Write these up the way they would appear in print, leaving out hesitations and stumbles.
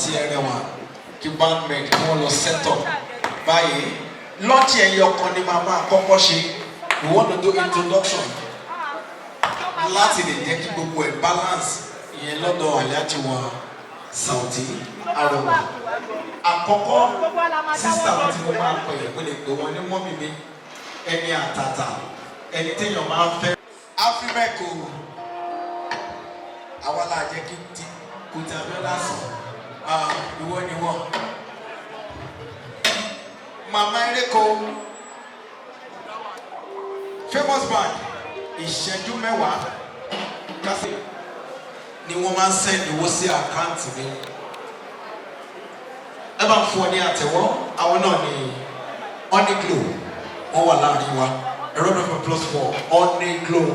Saoty Arewa, kí bandmate kí wọ́n lọ set up báyìí. Launch ẹyọ kan ni màá máa kọ́kọ́ ṣe. We want to do introduction láti lè jẹ́ kí gbogbo ẹ̀ balance, ìyẹn lọ́dọ̀ Alhaji wa Saoty Arewa. Àkọ́kọ́, sister mi tí mo máa pè é, mo lè pè wọ́n ní mummy mi, ẹni àtàtà, ẹni téèyàn máa ń fẹ́. Afrimek o, àwa la jẹ́ kí ti Kuti Abiola sàn, ìwọ ni wọ́n. Mama Ereko famous band, ìṣẹ́jú 10 kásì ni wọ́n máa ń send owó sí account mi. Ẹ bá ń fún ọ ní àtẹ̀wọ́. Àwọn náà ní Honey Glow, wọ́n wà láàrin wa. A round of applause for Honey Glow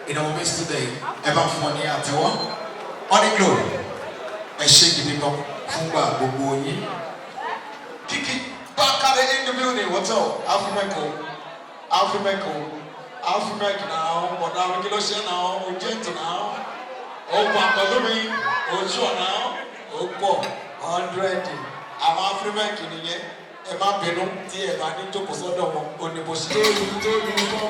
in our midst today. Ẹ bá ń fún ọ ní àtẹ̀wọ́. Honey Glow, ẹ ṣé gidi gan fúngbà gbogbo yín. Kiki Bakare in the building. What's up? Afrimeko, Afrimeko, Afrimek now. Bọ̀dá mi, kí ló ṣe náà? O gentle now. O pa pẹ̀lú mi. O sure now. O pọ̀ 100. Àwọn Afrimek nìyẹn. Ẹ má bínú tí ẹ bá ní jókòó sọ́dọ̀ wọn. Ó ní bó ṣe. Tolú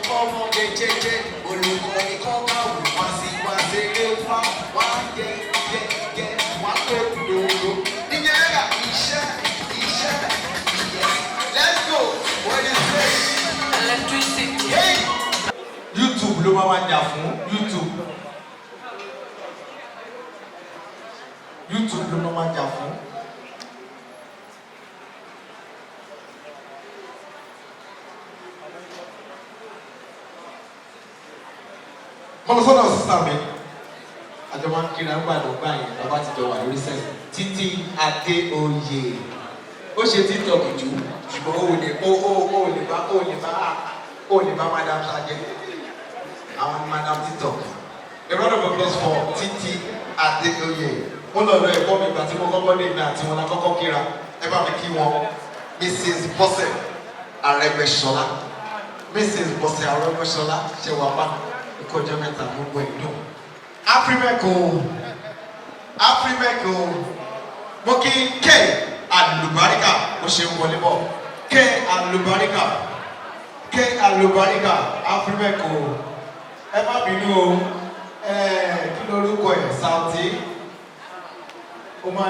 kọ́ ọmọdé jẹ́jẹ́. Olùkọ́ ní kọ́ bá wù wá sí wá ṣeré wá wá jẹ jẹ jẹ wá tó dòdò. Ìyẹn lẹ́gà iṣẹ́ iṣẹ́. Let's go. What is this? Electricity. Hey! YouTube ló máa wá jà fún YouTube. YouTube ló máa wá jà fún. Mo lọ sọ́dọ̀ sister mi. Àjọ máa ń kíra ńgbà tó gbà yẹn, bàbá ti jọ wà lórí sẹ́yìn. Títí Adéoyè. Ó ṣe TikTok jù, ṣùgbọ́n ó lè bá Madam Sajẹ. Àwọn Madam TikTok. A round of applause for Títí Adéoyè. Mo lọ lọ ẹ̀kọ́ mi ìgbà tí mo kọ́kọ́ dé ìgbà àti wọn la kọ́kọ́ kíra. Ẹ bá mi kí wọn. Mrs. Bọ́sẹ̀ Arẹ́gbẹ́ṣọlá. Mrs. Bọ́sẹ̀ Arẹ́gbẹ́ṣọlá, ṣe wà pa ìkọjọ́ mẹ́ta, gbogbo ẹ̀ dùn. Afrimek o, Afrimek o, mo kí K Alubarika bó ṣe ń wọlé bọ̀. K Alubarika, K Alubarika, Afrimek o, ẹ má bínú o, ẹ kí lorúkọ ẹ, Saoty ó máa.